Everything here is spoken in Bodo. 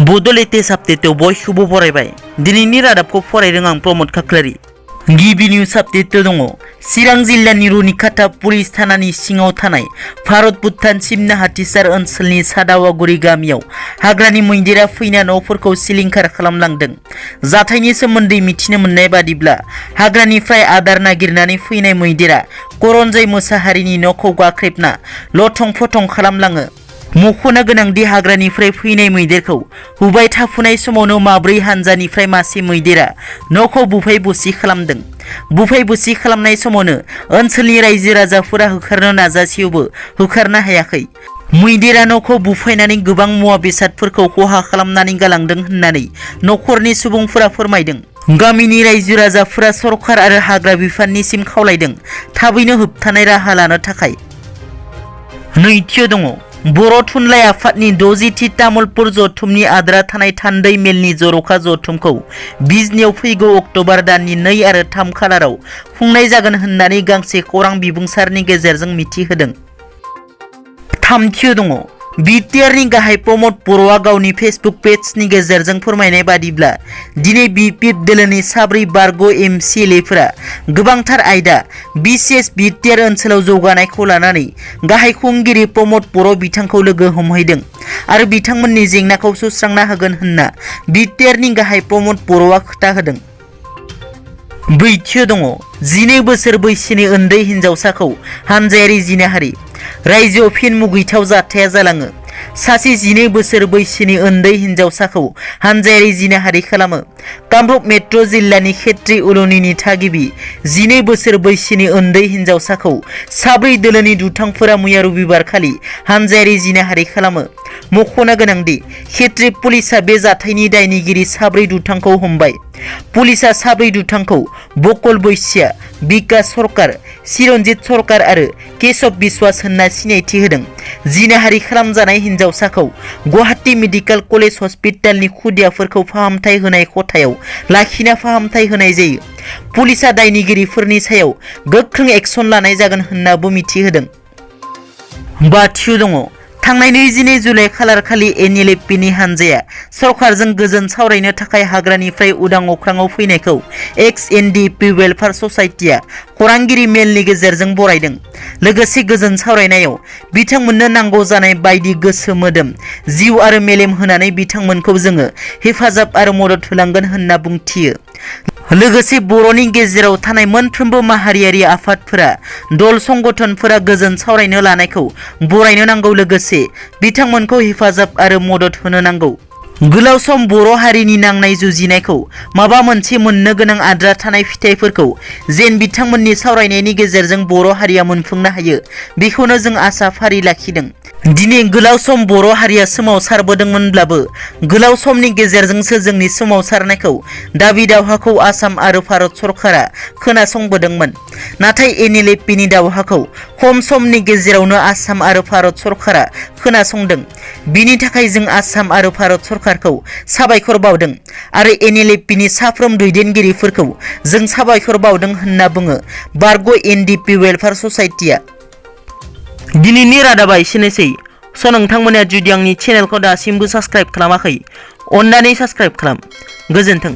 Bodo latest update बयखौबो बरायबाय दिनैनि रादाबखौ फरायदों आं प्रमोद खाख्लारि गिबि निउज आपडेट दङ चिरां जिल्लानि रुनिखाता पुलिस थानानि सिङाव थानाय भारत भुटान सिमना हाथिसार ओनसोलनि सादावागुरि गामियाव हाग्रानि मैदेरा फैना न'फोरखौ सिलिंखार खालामलांदों। जाथायनि सोमोन्दै मिथिनो मोननाय बादिब्ला हाग्रानिफ्राय आदार नागिरनानै फैनाय मैदेरा करन्जय मोसाहारिनि न'खौ गाख्रेबना लथं फथं खालामलाङो। मख'नो गोनांदि हाग्रानिफ्राय फैनाय मैदेरखौ हुबाय थाफुनाय समावनो माब्रै हानजानिफ्राय मासे मैदेरा न'खौ बुफाय बुसि खालामदों। बुफाय बुसि खालामनाय समावनो ओनसोलनि रायजो राजाफोरा होखारनो नाजासेयावबो होखारनो हायाखै। मैदेरा न'खौ बुफायनानै गोबां मुवा बेसादफोरखौ खहा खालामनानै गालांदों होननानै न'खरनि सुबुंफोरा फोरमायदों। गामिनि रायजो राजाफोरा सरखार आरो हाग्रा बिफाननिसिम खावलायदों थाबैनो होबथानाय राहा लानो थाखाय। नैथियाव दङ बर' थुनलाइ आफादनि 60थि तामुलपुर जथुमनि आद्रा थानाय थान्दै मेलनि जर'खा जथुमखौ बिजनियाव फैगौ अक्ट'बर दाननि 2 आरो 3 खालाराव खुंनाय जागोन होननानै गांसे खौरां बिबुंसारनि गेजेरजों मिथिहोदों। थामथियाव दङ बिटिआरनि गाहाय प्रमोद बर'आ गावनि फेसबुक पेजनि गेजेरजों फोरमायनाय बादिब्ला दिनै बिपिएफ दोलोनि 4 बारग' एमसिएलएफोरा गोबांथार आयदा बिसिएस बिटिआर ओनसोलाव जौगानायखौ लानानै गाहाय खुंगिरि प्रमोद बर' बिथांखौ लोगो हमहैदों आरो बिथांमोननि जेंनाखौ सुस्रांना होगोन होनना बिटिआरनि गाहाय प्रमोद बर'आ खोथा होदों। ब्रैथियाव दङ 12 बोसोर बैसोनि उन्दै हिनजावसाखौ हानजायारि जिनाहारि रायजोआव फिन मुगैथाव जाथाया जालाङो। सासे 12 बोसोर बैसोनि उन्दै हिनजावसाखौ हानजायारि जिनाहारि खालामो। कामरुप मेट्र' जिल्लानि खेत्री उलुनिनि थागिबि 12 बोसोर बैसोनि उन्दै हिनजावसाखौ 4 दोलोनि दुथांफोरा मैया रबिबार खालि हानजायारि जिनाहारि खालामो। मख'नो गोनांदि खेत्री पुलिसा बे जाथायनि दायनिगिरि 4 दुथांखौ हमबाय। पुलिसा 4 दुथांखौ बकल बैस्या, बिकास सरकार, चिरन्जित सरकार आरो केशव बिश्वास होनना सिनायथि होदों। जिनाहारि खालामजानाय हिनजावसाखौ गुवाहाटी मेडिकेल कलेज हस्पिटालनि खुदियाफोरखौ फाहामथाय होनाय खथायाव लाखिना फाहामथाय होनाय जायो। पुलिसा दायनिगिरिफोरनि सायाव गोख्रों एक्सन लानाय जागोन होननाबो मिथिहोदों। बाथियाव दङ थांनाय 22 जुलाइ खालार खालि NLFB हानजाया सरकारजों गोजोन सावरायनो थाखाय हाग्रानिफ्राय उदां अख्राङाव फैनायखौ XNDP वेलफेयार ससाइटिया खौरांगिरि मेलनि गेजेरजों बरायदों। लोगोसे गोजोन सावरायनायाव बिथांमोननो नांगौ जानाय बायदि गोसो मोदोम जिउ आरो मेलेम होनानै बिथांमोनखौ जोङो हेफाजाब आरो मदद होलांगोन होनना बुंथियो। लोगोसे बर'नि गेजेराव थानाय मोनफ्रोमबो माहारियारि आफादफोरा दल संगठनफोरा गोजोन सावरायनो लानायखौ बरायनो नांगौ। लोगोसे बिथांमोनखौ हेफाजाब आरो मदद होनो नांगौ। गोलाव सम बर' हारिनि नांनाय जुजिनायखौ माबा मोनसे मोननो गोनां आद्रा थानाय फिथाइफोरखौ जेन बिथांमोननि सावरायनायनि गेजेरजों बर' हारिया मोनफुंनो हायो बेखौनो जों आसा फारि लाखिदों। दिनै गोलाव सम बर' हारिया सोमावसारबोदोंमोनब्लाबो गोलाव समनि गेजेरजोंसो जोंनि सोमावसारनायखौ दाबि दावहाखौ आसाम आरो भारत सरकारा खोनासंबोदोंमोन। नाथाय NLFB दावहाखौ खम समनि गेजेरावनो आसाम आरो भारत सरकारा खोनासंदों। बिनि थाखाय जों आसाम आरो भारत सरकारखौ साबायखर बावदों आरो NLFB साफ्रोम दैदेनगिरिफोरखौ जों साबायखर बावदों होनना बुङो बारग' NDP वेलफेयार ससाइटिया। दिनैनि रादाबा एसेनोसै। नोंथांमोना जुदि आंनि चेनेलखौ दासिमबो साबस्क्राइब खालामाखै अन्नानै साबस्क्राइब खालाम। गोजोन्थों।